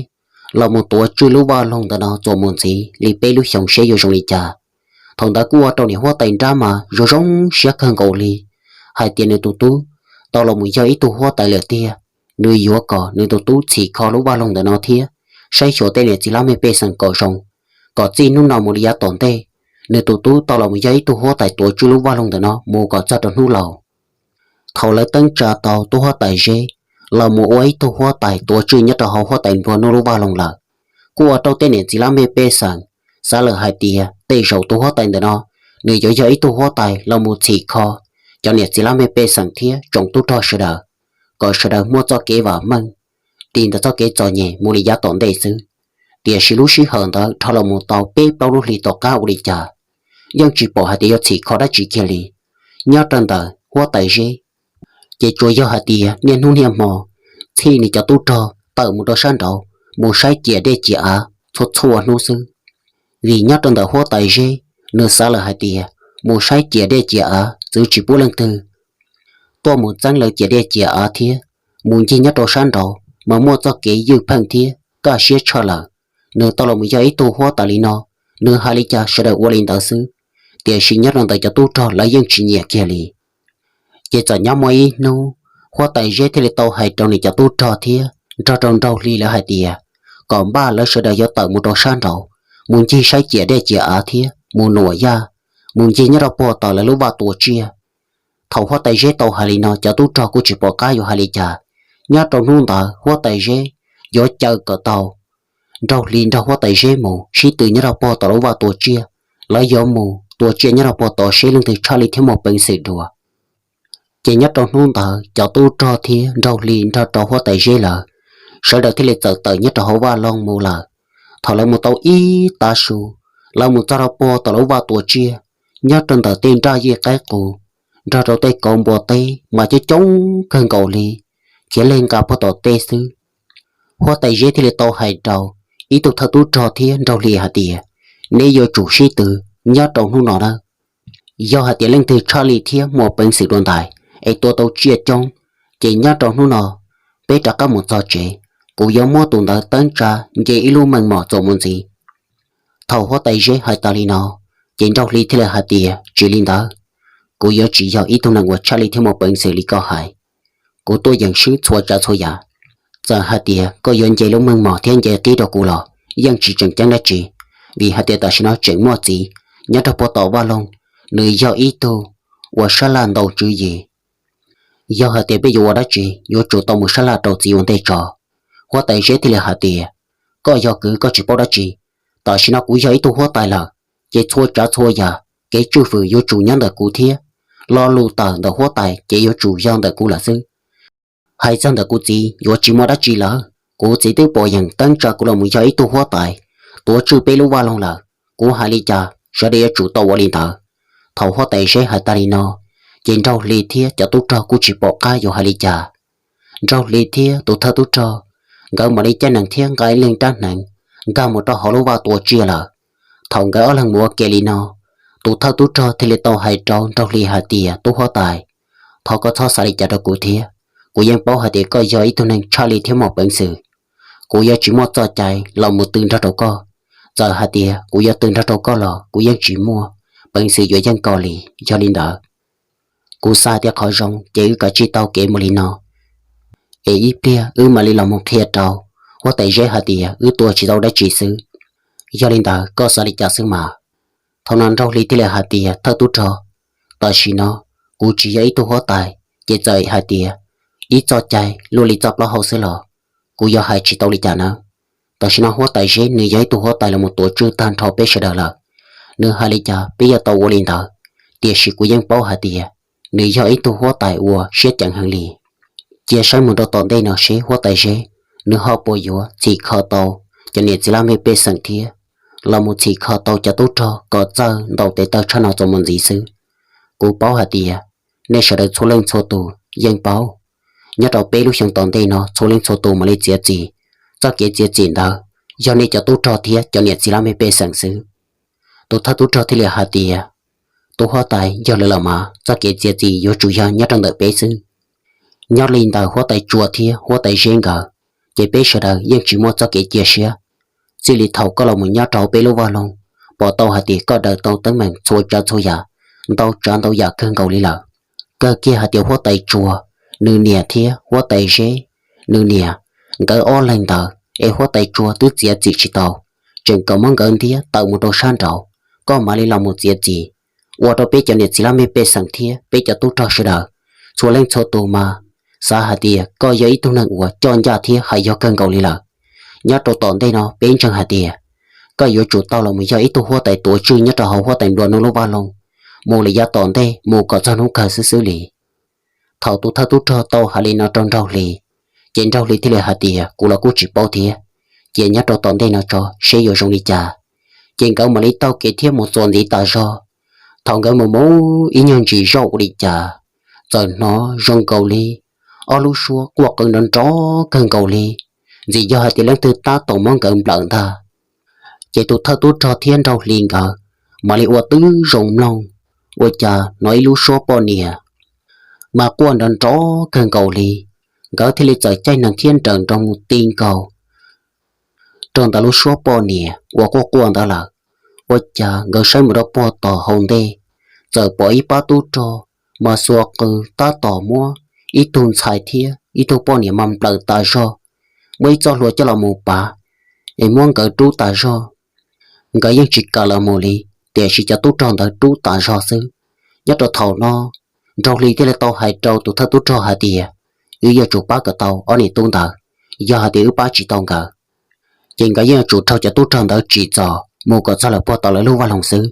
los mus tuav tswj lub vaj loog ntawm no txuas mus ntxiv li peb lub xyoos seb yuav zoo li cas. Thaum ntawd kuj ua rau niam huab tais nrab mas zoo zoo siab kawg nkaus li, hais tias nws tus tub tau los mus yog ib tug huab tais lawm tiag. Nws yuav kom nws tus tub txhim kho lub vaj loog ntawm no thiab saib xyuas tej niam txiv laj mej pej xeem kom zoo, kom txij hnub no mus li yav tom ntej, nws tus tub tau los mus yog ib tug huab tais tuav tswj lub vaj loog ntawm no mus kom txog rau hnub laus. Thaum lawv teeb tsa tau tub huab tais Zeb los mus ua ib tug huab tais tuav tswj nyob rau hauv huab tais nplua nuj lub vaj loog lawm, kuj ua rau tej niam txiv laj mej pej xeem xav lawm hais tias tej zaum tus huab tais ntawm no nws yuav yog ib tug huab tais los mus txhim kho cov niam txiv laj mej pej xeem thiab tsoom tub rog sawv daws, kom sawv daws muaj txoj kev vam meej, dim ntawm txoj kev txom nyem mus li yav tom ntej xwb. Tiam sis lub sij hawm ntawd dhau los mus tau peb plaub lub hlis tom qab ua li cas, yeej tsis pom hais tias yuav txhim kho dab tsi kiag li. Nyob rau ntawm huab tais Zeb, ces tsuas yog hais tias niaj hnub niaj hmo txhij nws cov tub rog tawm mus rau sab nraud mus saib ciam dej ciam av txhua txhua hnub xwb. Vim nyob rau ntawm huab tais Zeb, nws xav lawm hais tias mus saib ciam dej ciam av txwv tsis pub leej twg tuaj mus txeeb lawv ciam dej ciam av thiab, mus ncig nyob rau sab nraud mas muaj txoj kev ywj pheej thiab kaj siab tshaj lawm. Nws tau los mus yog ib tug huab tais li no, nws hais li cas sawv daws ua li ntawd xwb. Tiam sis nyob rau ntawm cov tub rog lawv yeej tsis nyiam kiag li. Ces txawm nyob muaj ib hnub, huab tais Zeb thiaj li tau hais rau nws cov tub rog thiab nrog rau Nraug Hli lawv hais tias kom npaj lawv sawv daws yuav tawm mus rau sab nraud, mus ncig saib ciam dej ciam av thiab mus nuam yaj, mus ncig nyob rau puag tom lawv lub vaj tua tsiaj. Thaum huab tais Zeb tau hais li no, cov tub rog kuj tsis pom qab yuav hais li cas. Nyob rau hnub ntawd huab tais Zeb yuav caw kom tau Nraug Hli nrog huab tais Zeb mus sib tw nyob rau puag tom lub vaj tua tsiaj. Lawv yuav mus tua tsiaj nyob rau puag tod seb leej twg tshaj li thiab muaj peev xwm dua. Ces nyob rau hnub ntawd cov tub rog thiab Nraug Hli nrog rau huab tais Zeb lawm, sawv daws thiaj li txawm tawm nyob rau hauv vaj loog mus lawm. Thaum lawv mus tau ib tav su, lawv mus txog rau puag tom lub vaj tua tsiaj, nyob rau ntawm tej nraj yij qaib qus, nrog rau tej kauv npua teb mas coob coob kawg nkaus li, khiav leg nqa puag tom tej xwb. Huab tais Zeb thiaj li tau hais rau ib tug thawj tub rog thiab Nraug Hli hais tias, neb yuav tsum sib tw nyob rau hnub no nawb. Yog hais tias leej twg tshaj li thiab muaj peev xwm dua ntais es tua tau tsiaj coob, ces nyob rau hnub no peb rov qab mus txog tsev, kuv yuav muab tus ntawd teeb tsa nce ib lub meej mom txuas mus ntxiv. Thaum huab tais Zeb hais tas li no, ces Nraug Hli thiaj li hais tias, tsis li ntawd, kuv yuav tsis yog ib tug neeg uas tshaj li thiab muaj peev xwm li koj hais. Kuv tuaj yeem swb txhua tsav txhua yam. Txawm hais tias koj yuav nce lub meej mom thiab nce qib rau kuv los yeej tsis tseem ceeb dab tsi, vim hais tias tam sim no tseem muaj txiv nyob rau puag tom vaj loog, nws yog ib tug uas sab laj ntau tswv yim. Yog hais tias peb yuav ua dab tsi yuav tsum tau mus sab laj rau txiv ua ntej tso. Huab tais Zeb thiaj li hais tias, koj yog kwv koj tsis paub dab tsi, tam sim no kuv yog ib tug huab tais lawm, ces txhua tsav txhua yam kev tswj fwm yuav tsum nyob ntawm kuv thiab, lo lus tawm ntawm huab tais ces yuav tsum yog ntawm kuv lawm xwb. Hais txog ntawm kuv txiv yuav tsis muaj dab tsi lawm, kuv txiv twb pom yeem teeb tsa kuv los mus yog ib tug huab tais tuav tswj peb lub vaj loog lawm, kuv hais li cas sawv daws yuav tsum tau ua li ntawd. Thaum huab tais Zeb hais tas li no, ces Nraug Hli thiab cov tub rog kuj tsis pom qab yuav hais li cas. Nraug Hli thiab tus thawj tub rog, nkawd mam li caij nees thiab nqa ib leeg rab hneev nkag mus rau hauv lub vaj tua tsiaj lawm. Thaum nkawd ob leeg mus ua ke li no, tus thawj tub rog thiaj li tau hais rau Nraug Hli hais tias, tub huab tais, thov koj txhob xav li cas rau kuv thiab. Kuv yeej paub hais tias koj yog ib tug neeg tshaj li thiab muaj peev xwm. Kuv yuav tsis muaj txoj cai los mus tw nrog rau koj. Txawm hais tias kuv yuav tw nrog rau koj los kuv yeej tsis muaj peev xwm yuav yeej koj li. Yog li ntawd, kuv xav hais tias qhov zoo ces wb kav tsij taug kev mus li no, es ib pliag wb mam li los mus qhia rau huab tais Zeb hais tias wb tua tsis tau dab tsi xwb. Yog li ntawd koj xav li cas xwb mas? Thaum no Nraug Hli thiaj li hais tias, thawj tub rog, tam sim no kuv tsis yog ib tug huab tais, ces txawm hais tias ib txoj cai luaj li txoj plaub hau xwb los kuv yuav hais tsis tau li cas nawb. Tam sim no huab tais Zeb nws yog ib tug huab tais los mus tuav tswj tag nrho peb sawv daws lawm, nws hais li cas peb yuav tau ua li ntawd, tiam sis kuv yeej paub hais tias nws yog ib tug huab tais uas siab ceev heev li. Cia saib mus rau tom ntej no seb huab tais Zeb nws ho puas yuav txhim kho tau cov niam txiv laj mej pej xeem thiab los mus txhim kho tau cov tub rog kom txawj ntaus tes taw tshaj no txuas mus ntxiv xwb. Kuv paub hais tias nej sawv daws txhua leej txhua tus yeej paub, nyob rau peb lub xyoo tom ntej no txhua leej txhua tus mam li txiav txim. Txoj kev txiav txim ntawd yog nej cov tub rog thiab cov niam txiv laj mej pej xeem xwb. Tus thawj tub rog thiaj li hais tias, tus huab tais, yog li lawm mas txoj kev txiav txim yuav tsum yog nyob rau ntawm peb xwb. Nyob li ntawm huab tais Tsua thiab huab tais Zeb nkawd, ces peb sawv daws yeej tsis muaj txoj kev cia siab. Txij li thaum koj los mus nyob rau peb lub vaj loog, pom tau hais tias koj daws tau teeb meem txhua tsav txhua yam, ntau tsav ntau yam kawg nkaus li lawm. Kawg kiag hais tias huab tais Tsua, nws niam thiab huab tais Zeb, nws niam, nkawd ob leeg ntawd es huab tais Tsua twb txiav txim tsis tau, tseem kom muab nkawd ntiab tawm mus rau sab nraud, koj mam li los mus txiav txim, ua rau peb cov niam txiv laj mej pej xeem thiab peb cov tub rog sawv daws txhua leej txhua tus mas xav hais tias koj yog ib tug neeg uas coj ncaj thiab hais yog kawg nkaus li lawm. Nyob rau tom ntej no peb ntseeg hais tias koj yuav tsum tau los mus yog ib tug huab tais tuav tswj nyob rau hauv huab tais nplua nuj lub vaj loog mus li yav tom ntej mus kom txog hnub kawg xwb xwb li. Thaum tus thawj tub rog tau hais li no rau Nraug Hli, ces Nraug Hli thiaj li hais tias, kuv los kuj tsis paub thiab, cia nyob rau tom ntej no tso seb yuav zoo li cas. Ces nkawd mam li taug kev thiab mus txuas ntxiv tas zog. Thaum nkawd mus mus ib nyuag ntsis zoj ua li cas, txawm hnov zoo nkaus li ob lub suab quaj qw nrov nrov kawg nkaus li, ntxim yog hais tias leej twg tab tom muab nkawd nplawm ntag. Ces tus thawj tub rog thiab Nraug Hli nkawd mam li ua tib zoo mloog, ua cas hnov ib lub suab poj niam mas quaj nrov nrov kawg nkaus li. Nkawd thiaj li txawm caij nees thiab nrawm nroos mus ti nkaus rau ntawm lub suab poj niam uas quaj quaj ntawd lawm. Ua cas nkawd saib mus rau puag tom hauv ntej, txawm pom ib pab tub rog mas xuas qws tab tom muab ib tug ntxhais thiab ib tug poj niam mas nplawm tas zog, muab ib txoj hlua coj los mus pav, es muab nkawd rub tas zog. Nkawd yeej tsis kam los mus li, tiam sis cov tub rog ntawd rub tas zog xwb. Nyob rau thaum no, Nraug Hli thiaj li tau hais rau tus thawj tub rog hais tias, wb yuav tsum pab kom tau ob niam tub ntawd, yog hais tias wb pab tsis tau nkawd, ces nkawd yeej yuav tsum raug cov tub rog ntawd tsim txom mus kom txog lawm puag tom lawv lub vaj loog xwb.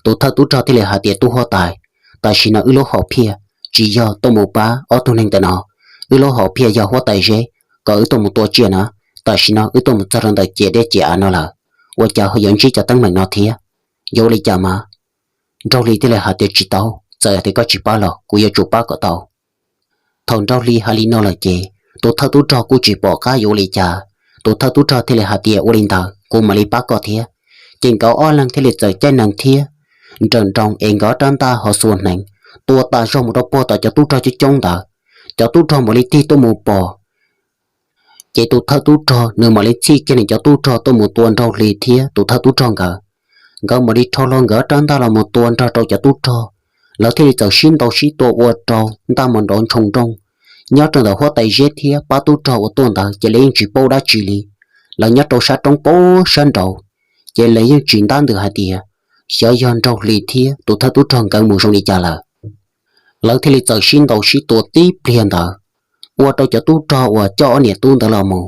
Tus thawj tub rog thiaj li hais tias, Tub huab tais, tam sim no wb lub hom phiaj tsis yog tuaj mus pab ob tug neeg ntawm no, wb lub hom phiaj yog huab tais Zeb kom wb tuaj mus tua tsiaj na. Tam sim no wb tuaj mus txog rau ntawm ciam dej ciam av no lawm, ua cas ho yuav ntsib cov teeb meem no thiab? Yuav ua li cas mas? Nraug Hli thiaj li hais tias, Tsis tau, txawm tias koj tsis pab los kuv yuav tsum pab kom tau. Thaum Nraug Hli hais li no lawm ces tus thawj tub rog kuj tsis pom qab yuav ua li cas. Tus thawj tub rog thiaj li hais tias, Ua li ntawd kuv mam li pab koj thiab. Ces nkawd ob leeg thiaj li txawm caij nees thiab nrawm nroos es nkawd ob rab ntaj ho xuas hneev tua tas zog mus rau puag tom cov tub rog coob coob ntawd. Cov tub rog mam li tig tuaj mus pom, ces tus thawj tub rog nws mam li txhij kiag nws cov tub rog tuaj mus tua Nraug Hli thiab tus thawj tub rog nkawd. Nkawd mam li rho hlo nkawd ob rab ntaj los mus tua nrog rau cov tub rog, lawv thiaj li txawm sib ntaus sib tua ua rau ntaj mus nrov ntshoo nrooj. Nyob rau ntawm huab tais Zeb thiab pab tub rog uas tuaj ntawd ces lawv yeej tsis paub dab tsi li. Lawv nyob rau sab roob pab sab nraud, ces lawv yeej tsis ntab ntws hais tias xyov yog Nraug Hli thiab tus thawj tub rog nkawd mus zoo li cas lawm. Lawv thiaj li txawm sib ntaus sib tua tib pliag ntawd, ua rau cov tub rog uas coj ob niam tub ntawd los mus,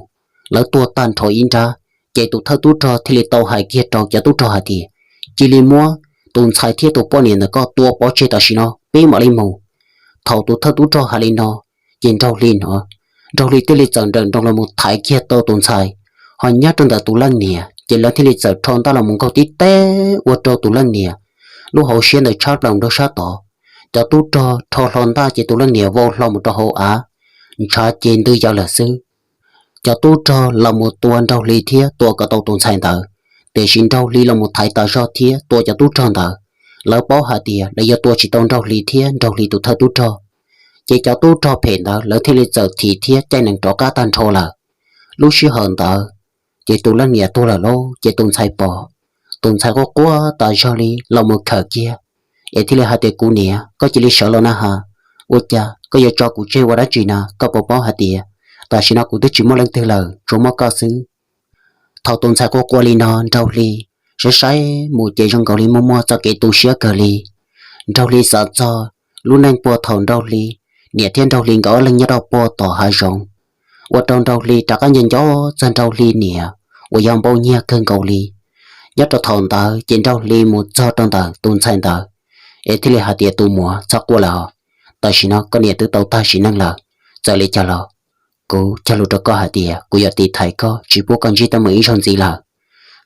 lawv tuag tag nrho ib nrab. Ces tus thawj tub rog thiaj li tau hais kiag rau cov tub rog hais tias, Cia li muab tus ntxhais thiab tus poj niam ntawm koj tua pov tseg tam sim no, peb mam li mus. Thaum tus thawj tub rog hais li no, ces Nraug Hli no, Nraug Hli thiaj li txawm nrawm nroos los mus thaiv kiag tau tus ntxhais, ho nyob rau ntawm tus leej niam ces lawv thiaj li txawm rho ntaj los mus nkaug tib teb ua rau tus leej niam lub hauv siab ntawd tshab plaws rau sab tod. Cov tub rog rho hlo ntaj ces tus leej niam vau hlo mus rau hauv av, ntshav ces ntws yawm lawm xwb. Cov tub rog los mus tua Nraug Hli thiab tua kom tau tus ntxhais ntawd, tiam sis Nraug Hli los mus thaiv tas zog thiab tua cov tub rog ntawd. Lawv paub hais tias lawv yuav tua tsis tau Nraug Hli thiab Nraug Hli tus thawj tub rog, ces cov tub rog phem ntawd lawv thiaj li txawm thim thiab caij nees rov qab tag nrho lawm. Lub sij hawm ntawd, ces tus leej niam tuag lawm lauj, ces tus ntxhais pom, tus ntxhais quaj quaj tas zog li los mus khawm kiag, es thiaj li hais tias, Kuv niam, koj cia li sawv los na has, ua cas koj yuav tso kuv tseg ua dab tsi na? Koj puas paub hais tias tam sim no kuv twb tsis muaj leej twg lawm, tsuas muaj koj xwb. Thaum tus ntxhais quaj quaj li no, Nraug Hli saib saib mus ces zoo nkaus li muaj muaj txoj kev tu siab kawg li. Nraug Hli xav txog lub neej puag thaum Nraug Hli niam thiab Nraug Hli nkawd ob leeg nyob rau puag tom hav zoov, ua rau Nraug Hli rov qab nco nco txog Nraug Hli niam uas yog npau nyiag kawg nkaus li. Nyob rau thaum ntawd ces Nraug Hli mus txog rau ntawm tus ntxhais ntawd, es thiaj li hais tias, Tus muam, txhob quaj lawm os, tam sim no koj niam twb tau tag sim neej lawm. Txawm li cas los kuv cog lus rau koj hais tias kuv yuav tiv thaiv koj tsis pub koj ntsib teeb meem ib zaug ntxiv lawm.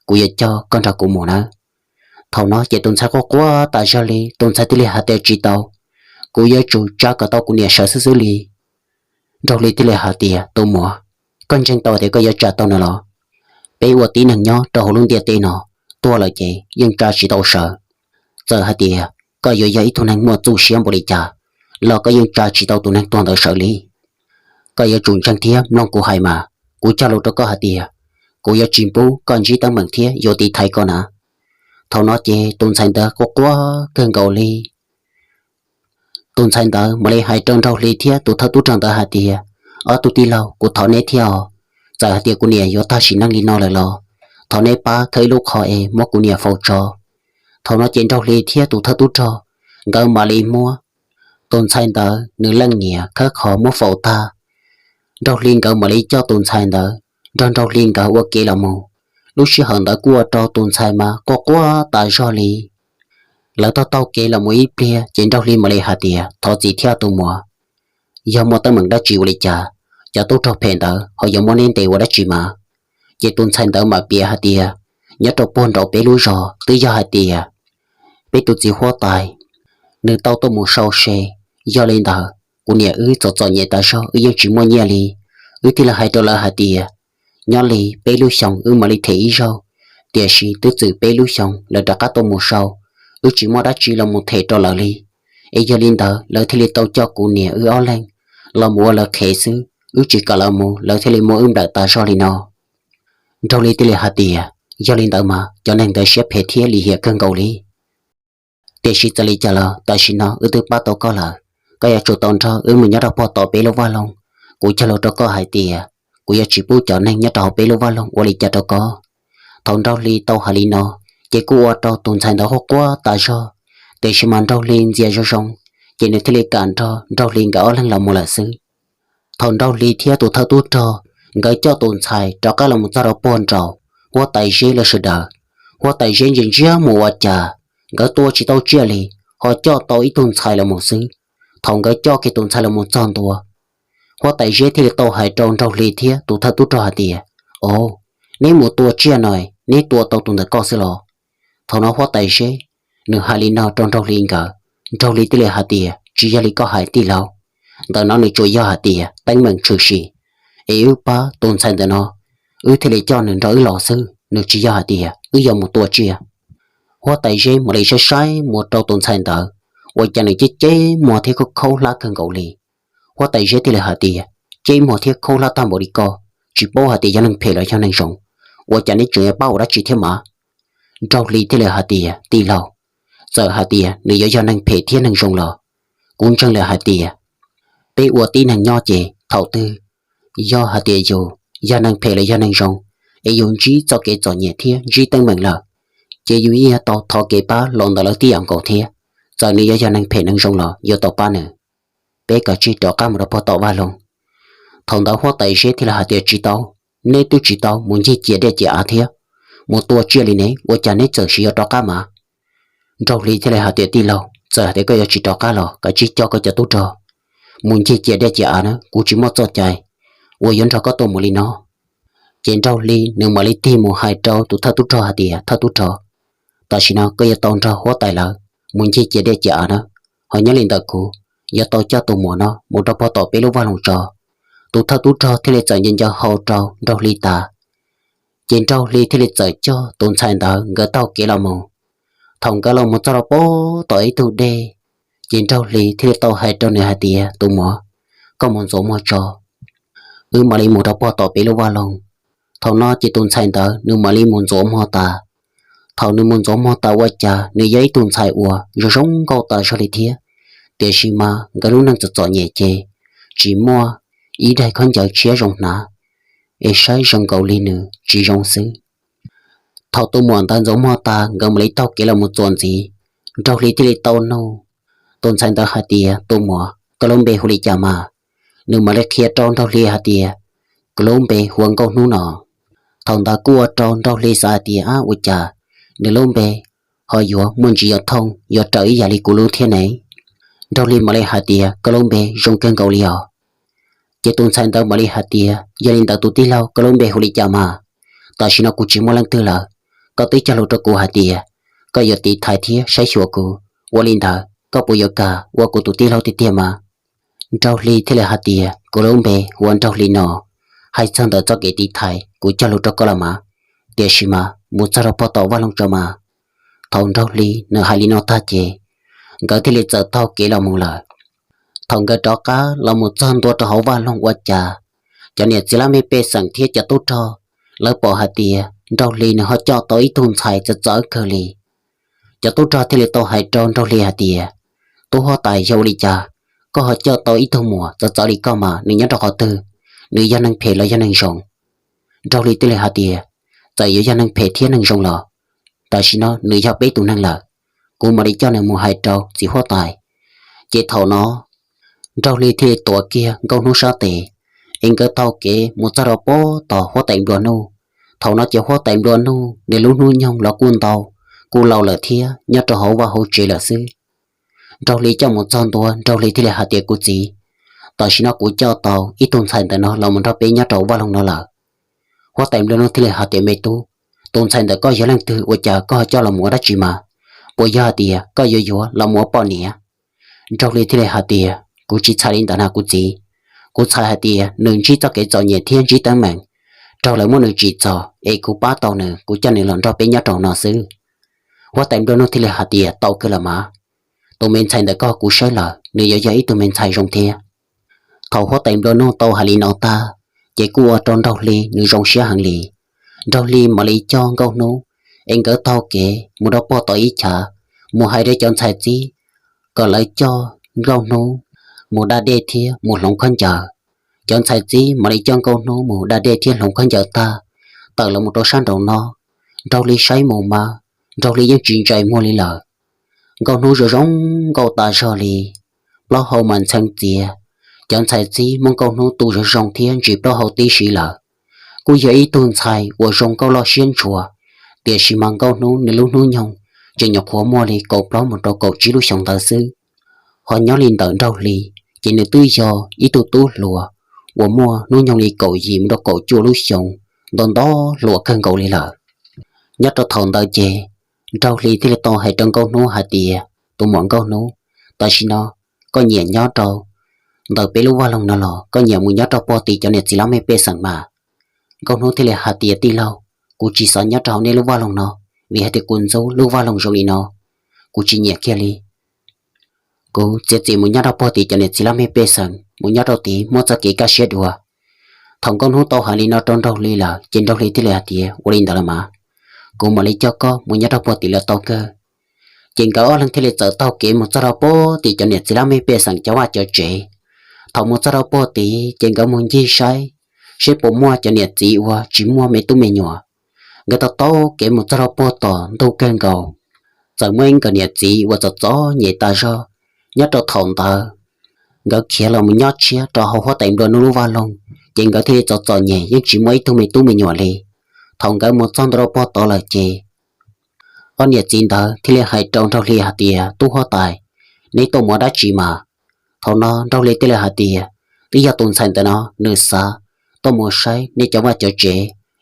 Kuv yuav coj koj nrog kuv mus nawb. Thaum no ces tus ntxhais quaj quaj tas zog li, tus ntxhais thiaj li hais tias, Tsis tau, kuv yuav tsum tsa kom tau kuv niam sawv xwb xwb li. Nraug Hli thiaj li hais tias, Tus muam, koj ntseeg tau tias koj yuav tsa tau nws los? Peb ua tib neeg nyob rau hauv lub ntiaj teb no, tuag lawm ces yeej tsa tsis tau sawv. Txawm hais tias koj yuav yog ib tug neeg muaj txuj siab npaum li cas los koj yeej tsa tsis tau tus neeg tuag ntawd sawv li. Koj yuav tsum ntseeg thiab mloog kuv hais mas, kuv cog lus rau koj hais tias kuv yuav tsis pub koj ntsib teeb meem thiab yuav tiv thaiv koj na. Thaum no ces tus ntxhais ntawd quaj quaj kawg nkaus li. Tus ntxhais ntawd mam li hais rau Nraug Hli thiab tus thawj tub rog ntawd hais tias, Ob tug tij laug, kuv thov neb thiab os. Txawm hais tias kuv niam yuav tag sim neej li no lawm los thov neb pab khawb ib lub qho es muab kuv niam faus tso. Thaum no ces Nraug Hli thiab tus thawj tub rog nkawd mam li muab tus ntxhais ntawd nws leej niam khawb qhov muab faus tag. Nraug Hli nkawd mam li coj tus ntxhais ntawd nrog Nraug Hli nkawd ua ke los mus. Lub sij hawm ntawd kuj ua rau tus ntxhais mas quaj quaj tas zog li. Lawv taug taug kev los mus ib pliag ces Nraug Hli mam li hais tias, Thov txim thiab tus muam, yog muaj teeb meem dab tsi ua li cas cov tub rog phem ntawd ho yuav muab neb ntes ua dab tsi mas? Ces tus ntxhais ntawd mam piav hais tias, Nyob rau puag nraum peb lub zos twb yog hais tias peb tus txiv huab tais nws tau tuaj mus sau se. Yog li ntawd, kuv niam wb txom txom nyem tas zog, wb yeej tsis muaj nyiaj li. Wb thiaj li hais rau lawv hais tias nyob li peb lub xyoo wb mam li them ib zaug, tiam sis twb txwm peb lub xyoo lawv rov qab tuaj mus sau, wb tsis muaj dab tsi los mus them rau lawv li. Es yog li ntawd lawv thiaj li tau coj kuv niam wb ob leeg los mus ua lawv qhev xwb, wb tsis kam lawv mus lawv thiaj li muab wb nplawm tas zog li no. Nraug Hli thiaj li hais tias, Yog li ntawd mas cov neeg ntawd siab phem thiab lim hiam kawg nkaus li. Tiam sis txawm li cas los tam sim no wb twb pab tau koj lawm, koj yuav tsum tau nrog wb mus nyob rau puag tom peb lub vaj loog. Kuv cog lus rau koj hais tias kuv yuav tsis pub cov neeg nyob rau hauv peb lub vaj loog ua li cas rau koj. Thaum Nraug Hli tau hais li no, ces kuj ua rau tus ntxhais ntawd quaj quaj tas zog, tiam sis mas Nraug Hli ntxias zoo zoo, ces nws thiaj li kam nrog Nraug Hli nkawd ob leeg los mus lawm xwb. Thaum Nraug Hli thiab tus thawj tub rog nkawd coj tus ntxhais rov qab los mus txog rau puag nraum huab tais Zeb lawv sawv daws, huab tais Zeb ntsia ntsia mus ua cas Nkawd tua tsis tau tsiaj li, ho coj tau ib tug ntxhais los mus xwb. Thaum nkawd coj kiag tus ntxhais los mus txog ntua, huab tais Zeb thiaj li tau hais rau Nraug Hli thiab tus thawj tub rog hais tias, Au, neb mus tua tsiaj no, neb tua tau tus ntawm koj xwb los? Thaum no huab tais Zeb nws hais li no rau Nraug Hli nkawd, Nraug Hli thiaj li hais tias, Tsis yog li koj hais tij laug, ntawm no nws tsuas yog hais tias teeb meem tshwm sim, es wb pab tus ntxhais ntawm no, wb thiaj li coj nws nrog wb los xwb, nws tsis yog hais tias wb yuav mus tua tsiaj. Huab tais Zeb mam li saib saib mus rau tus ntxhais ntawd, ua cas nws ceb ceb muag thiab khaub khaub hlab kawg nkaus li. Huab tais Zeb thiaj li hais tias, Ceb muag thiab khaub hlab tag npaum li koj, tsis paub hais tias yog neeg phem los yog neeg zoo, ua cas neb tseem yuav pab ua dab tsi thiab mas? Nraug Hli thiaj li hais tias, Tij laug, txawm hais tias nws yuav yog neeg phem thiab neeg zoo los kuv ntseeg li hais tias peb ua tib neeg nyob ces thaum twg yog hais tias yus yog neeg phem los yog neeg zoo, es yus ntsib txoj kev txom nyem thiab ntsib teeb meem lawm, ces yus yeej yuav tau thov kev pab los ntawm lawv tib yam nkaus thiab. Txawm nws yuav yog neeg phem neeg zoo los yuav tau pab nws. Peb kav tsij rov qab mus rau puag tom vaj loog. Thaum ntawd huab tais Zeb thiaj li hais tias, Tsis tau, neb twb tsis tau mus ncig cia dej cia av thiab mus tua tsiaj li ne, ua cas neb txawm sis yuav rov qab mas? Nraug Hli thiaj li hais tias, Tij laug, txawm hais tias koj yuav tsis rov qab los kav tsij coj koj cov tub rog mus ncig cia dej cia av na, kuv tsis muaj txoj cai uas yuav nrog koj tuaj mus li no. Ces Nraug Hli nws mam li tig mus hais rau tus thawj tub rog hais tias, Thawj tub rog, tam sim no koj yuav tau nrog huab tais lawv mus ncig cia dej cia av na, ho nyob li ntawm kuv yuav tau coj tus muam no mus rau puag tom peb lub vaj loog tso. Tus thawj tub rog thiaj li txawm nco nco hau rau Nraug Hli tas, ces Nraug Hli thiaj li txawm coj tus ntxhais ntawd nkawd taug kev los mus. Thaum nkawd los mus txog rau puag tom ib tug dej, ces Nraug Hli thiaj li tau hais rau nws hais tias, Tus muam, koj mus ntxuav muag tso, wb mam li mus rau puag tom peb lub vaj loog. Thaum no ces tus ntxhais ntawd nws mam li mus ntxuav muag tas. Thaum nws mus ntxuav muag tas ua cas nws yog ib tug ntxhais uas zoo zoo nkauj tas zog li thiab, tiam sis mas nkawd lub neej txom txom nyem ces tsis muaj ib daim khaub ncaws tshiab zoo hnav, es saib zoo nkaus li nws tsis zoo xwb. Thaum tus muam ntawd ntxuav muag tas nkawd mam li taug kev los mus txuas ntxiv, Nraug Hli thiaj li tau nug tus ntxhais ntawd hais tias, Tus muam, koj lub npe hu li cas mas? Nws mam li qhia rau Nraug Hli hais tias, Kuv lub npe hu ua Nkauj Hnub no. Thaum ntawd kuj ua rau Nraug Hli xav hais tias, Ab, ua cas nws lub npe ho yuav muaj ntsis yuav thooj yuav raws ib yam li kuv lub thiab ne? Nraug Hli mam li hais tias, Koj lub npe zoo kawg nkaus li os. Ces tus ntxhais ntawd mam li hais tias, Yog li ntawd tus tij laug, koj lub npe hu li cas mas? Tam sim no kuv tsis muaj leej twg lawm, koj twb cog lus rau kuv hais tias koj yuav tiv thaiv thiab saib xyuas kuv, ua li ntawd koj puas yuav kam ua kuv tus tij laug tiag tiag mas? Nraug Hli thiaj li hais tias, Kuv lub npe hu ua Nraug Hli no. Hais txog ntawm txoj kev tiv thaiv kuv cog lus rau koj los mas, tiam sis mas mus txog rau puag tom vaj loog tso mas. Thaum Nraug Hli nws hais li no tag ces nkawd thiaj li txawm taug kev los mus lawm. Thaum nkawd rov qab los mus txog ntua rau hauv vaj loog ua cas cov niam txiv laj mej pej xeem thiab cov tub rog lawv pom hais tias Nraug Hli nws ho coj tau ib tug ntxhais txawv txawv kawg li. Cov tub rog thiaj li tau hais rau Nraug Hli hais tias, Tub huab tais, yog ua li cas koj ho coj tau ib tug muam txawv txawv li koj mas nws nyob rau qhov twg? Nws yog neeg phem los yog neeg zoo? Nraug Hli thiaj li hais tias, Txawm yuav yog neeg phem thiab neeg zoo los tam sim no nws yog peb tus neeg lawm. Kuv mam li coj nws mus hais rau txiv huab tais. Ces thaum no Nraug Hli thiaj li tuav kiag Nkauj Hnub sab tes, es nkawd taug kev mus txog rau puag tom huab tais nplua nuj. Thaum no ces huab tais nplua nuj nws lub hnub nyoog los kuj ntau, kuj laus lawm thiab nyob rau hauv vaj hauv tsev lawm xwb. Nraug Hli coj mus txog ntua, Nraug Hli thiaj li hais tias, Kuv txiv, tam sim no kuv coj tau ib tug ntxhais ntawm no los mus nrog peb nyob rau vaj loog no lawm. Huab tais nplua nuj thiaj li hais tias, Me tub, tus ntxhais ntawm koj yog leej twg ua cas koj ho coj los mus ua dab tsi mas? Puas yog hais tias koj yuav yuav los mus ua poj niam? Nraug Hli thiaj li hais tias, Kuv tsis txhais li ntawd na kuv txiv. Kuv txhais hais tias nws ntsib txoj kev txom nyem thiab ntsib teeb meem, raug lawv muab nws tsim txom es kuv pab tau nws, kuv coj nws los nrog peb nyob rau no xwb. Huab tais nplua nuj thiaj li hais tias, Tau kawg los mas, tus me ntxhais ntawm koj kuv saib lawm nws yuav yog ib tug me ntxhais zoo thiab. Thaum huab tais nplua nuj tau hais li no tag, ces kuj ua rau Nraug Hli nws zoo siab heev li. Nraug Hli mam li coj Nkauj Hnub es nkawd taug kev mus rau puag tom ib chav, mus hais rau cov ntxhais txib kom lawv coj Nkauj Hnub mus da dej thiab mus hloov khaub ncaws. Cov ntxhais txib mam li coj Nkauj Hnub mus da dej thiab hloov khaub ncaws tag, tawm los mus rau sab nraum no. Nraug Hli saib mus mas Nraug Hli yeej tsis ntsais muag li lawm. Nkauj Hnub zoo zoo nkauj tas zog li, plaub hau mas ntxhee txiav. Cov ntxhais txib muab Nkauj Hnub tu zoo zoo thiab ntsis plaub hau tib si lawm. Kuj yog ib tug ntxhais uas zoo nkauj loj siab ntshua, tiam sis mas Nkauj Hnub nws lub hnub nyoog tseem nyuam qhuav muaj li kaum plaub mus rau kaum tsib lub xyoos ntawd xwb. Ho nyob li ntawm Nraug Hli, ces nws twb yog ib tug tub hluas uas muaj hnub nyoog li kaum yim mus rau kaum cuaj lub xyoos, ntau ntau hluas kawg nkaus li lawm. Nyob rau thaum ntawd ces Nraug Hli thiaj li tau hais rau Nkauj Hnub hais tias, tus muam Nkauj Hnub, tam sim no koj nyiam nyob rau ntawm peb lub vaj loog no los koj nyiam mus nyob rau puag tim cov niam txiv laj mej pej xeem mas? Nkauj Hnub thiaj li hais tias, tij laug, kuv tsis xav nyob rau hauv nej lub vaj loog no, vim hais tias kuv ntxub lub vaj loog zoo li no, kuv tsis nyiam kiag li. Kuv txiav txim mus nyob rau puag tim cov niam txiv laj mej pej xeem, mus nyob rau tid muaj txoj kev kaj siab dua. Thaum Nkauj Hnub tau hais li no rau Nraug Hli lawm ces Nraug Hli thiaj li hais tias, ua li ntawd los mas, kuv mam li coj koj mus nyob rau puag tim lawv tau kawg. Ces nkawd ob leeg thiaj li txawm taug kev mus txog rau puag tim cov niam txiv laj mej pej xeem cov vaj cov tsev. Thaum mus txog rau puag tid ces nkawd mus ncig saib, saib puas muaj cov niam txiv uas tsis muaj me tub me nyuam. Nkawd tau taug kev mus txog rau puag tom ntug kawg nkaus, txawm muaj ib nkawm niam txiv uas txom txom nyem tas zog. Nyob rau thaum ntawd nkawd khiav los mus nyob tshiab rau hauv huab tais nplua nuj lub vaj loog, ces nkawd thiaj li txom txom nyem yeej tsis muaj ib tug me tub me nyuam li. Thaum nkawd mus txog ntua rau puag tod lawm ces ob niam txiv ntawd thiaj li hais rau Nraug Hli hais tias, tub huab tais, neb tuaj mus ua dab tsi mas? Thaum no Nraug Hli thiaj li hais tias, twb yog tus ntxhais ntawm no nws xav tuaj mus saib nej cov vaj cov tsev,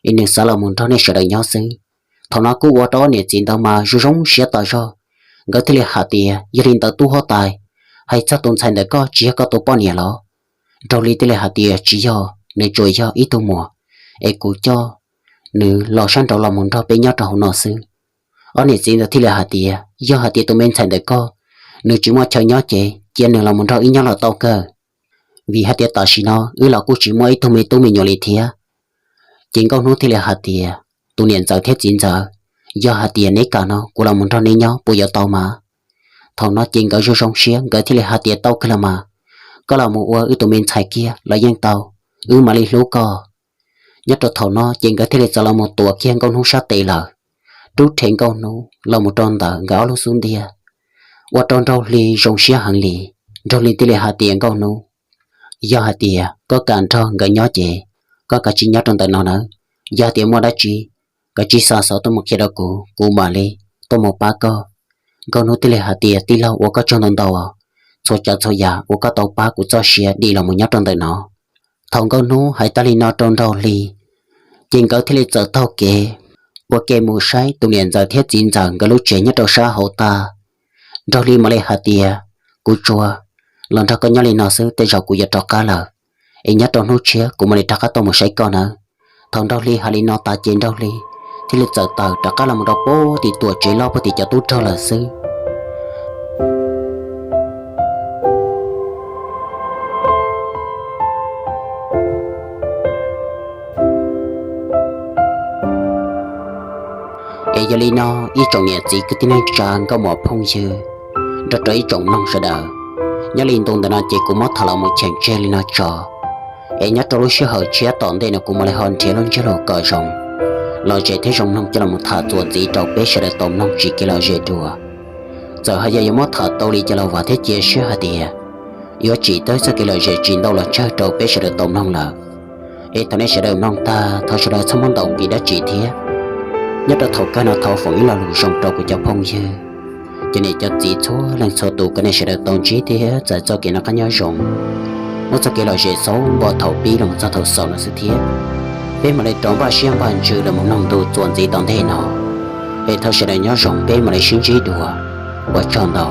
es nws xav los mus nrog nej sawv daws nyob xwb. Thaum no kuj ua rau ob niam txiv ntawd mas zoo zoo siab tas zog. Nkawd thiaj li hais tias, yog li ntawd tub huab tais, hais txog tus ntxhais ntawm koj tsis yog koj tus poj niam los? Nraug Hli thiaj li hais tias, tsis yog, nws tsuas yog ib tug muam, es kuv coj nws los sab nraud los mus nrog peb nyob rau hauv no xwb. Ob niam txiv ntawd thiaj li hais tias, yog hais tias tus me ntxhais ntawm koj nws tsis muaj chaw nyob ces cia nws los mus nrog wb nyob los tau kawg, vim hais tias tam sim no wb los kuj tsis muaj ib tug me tub me nyuam li thiab. Ces Nkauj Hnub thiaj li hais tias, tus niam ntxawm thiab txiv ntxawm, yog hais tias neb kam no kuv los mus nrog neb nyob puas yuav tau mas? Thaum no ces nkawd zoo zoo siab, nkawd thiaj li hais tias, tau kawg los mas, koj los mus ua wb tus me ntxhais kiag los yeej tau, wb mam li hlub koj. Nyob rau thaum no ces nkawd thiaj li txawm los mus tuav kiag Nkauj Hnub sab tes lawm, rub rhe Nkauj Hnub los mus rau ntawm nkawd ob lub xub ntiag, ua rau Nraug Hli zoo siab heev li. Nraug Hli thiaj li hais tias, Nkauj Hnub, yog hais tias koj kam nrog nkawd nyob ces koj kav tsij nyob rau ntawm no nawb. Yog hais tias muaj dab tsi, kav tsij xa xov tuaj mus qhia rau kuv, kuv mam li tuaj mus pab koj. Nkauj Hnub thiaj li hais tias, tij laug, ua koj tsaug ntau ntau, txhua tsav txhua yam uas koj tau pab kuv txoj sia dim los mus nyob rau ntawm no. Thaum Nkauj Hnub hais tag li no rau Nraug Hli, ces nkawd thiaj li txawm taug kev ua ke mus saib tus niam ntxawm thiab txiv ntxawm nkawd lub tsev nyob rau sab hauv tag. Nraug Hli mam li hais tias, kuv tsuas los nrog koj nyob li no xwb, tej zaum kuv yuav rov qab lawm, es nyob rau hnub tshiab kuv mam li rov qab tuaj mus saib koj nawb. Thaum Nraug Hli hais li no tas ces Nraug Hli thiaj li txawm tawm rov qab los mus rau puag tim tuam tsev loj puag tim cov tub rog lawm xwb. Es yog li no, ib tsoom niam txiv kwv tij neej tsa nkauj muam phooj ywg nrog rau ib tsoom mloog sawv daws, nyob li ntu ntawm no ces kuv muab tham los mus cheem tseg li no tso. Es nyob rau lub sij hawm tshiab tom ntej no kuv mam li ho nrhiav lub ntsiab lus kom zoo, lom zem thiab zoo mloog coj los tham txuas ntxiv rau peb sawv daws tau mloog tsis kev lom zem dua. Txawm hais yog yuav muab tham tau li cas los vam thiab cia siab hais tias yuav tsim tau txoj kev lom zem tsis ntau los tsawg rau peb sawv daws tau mloog lawm. Es thaum nej sawv daws mloog tag thov sawv daws txhob muab ntaus nqi dab tsi thiab. Nyob rau thaum kawg no thov foom ib lo lus zoo rau kuv cov phooj ywg, cov niam cov txiv txhua leej txhua tus kom nej sawv daws tau ntsib thiab txais txoj kev noj qab nyob zoo, muaj txoj kev lom zem xauv npo thaum pib los txog thaum xaus no xwb thiab. Peb mam li rov npaj siab npaj ntsws los mus mloog ntu txuas ntxiv tom ntej no. Es thov sawv daws nyob zoo, peb mam li sib ntsib dua. Ua tsaug ntau.